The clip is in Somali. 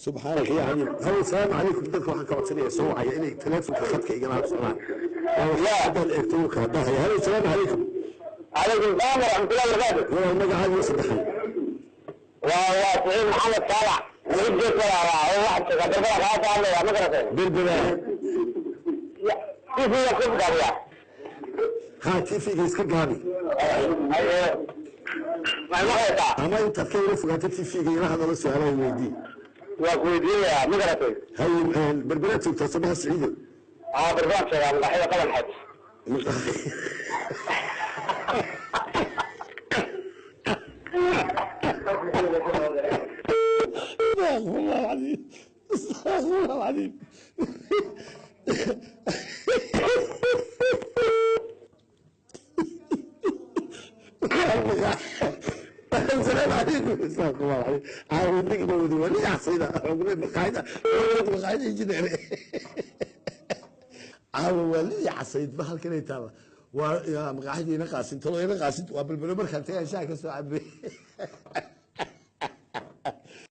Subxaanaka ya cadiim. Halo, salaamu calaykum. Dadka waxaan ka codsanaya soo wacaya inay taleefonka khadka igala socdaan. Haddaad eegto wuu kala dahaya. Halo, salaamu calaykum. Calaykum salaam waraxmatullahi wabarakaatu. Walaal, magacaaga saddexan? Waa Siciid Maxamed Saalax, Muxib Jeesala, oo wax Berbera kaga soo hadlaya, ma garatay? Berbera. TV-ga ku gaabiya. Ha, TV-ga iska gaabi. Haye, ma maqlaysaa? Ama intaad ka yara fogaato TV-ga, ila hadalo, su-aalaha weydii. Waa ku weydiinayaa, ma garatay? Haye, Berberaad joogtaa sabaha, Siciido? Aa, Berberaan joogaa, madaxyada Qaban Xeed. استغفر الله العظيم، استغفر الله العظيم. السلام عليكم. استغفر الله العظيم. عاودني مودي ولي عصيده مقاعده مقاعده يجي caawa waalidii casayd ba halkan ay taala, waa maqaaxidii ina Qaasin talo, ina Qaasin waa Balbelo. Markaan tagaa shaha ka soo cabay.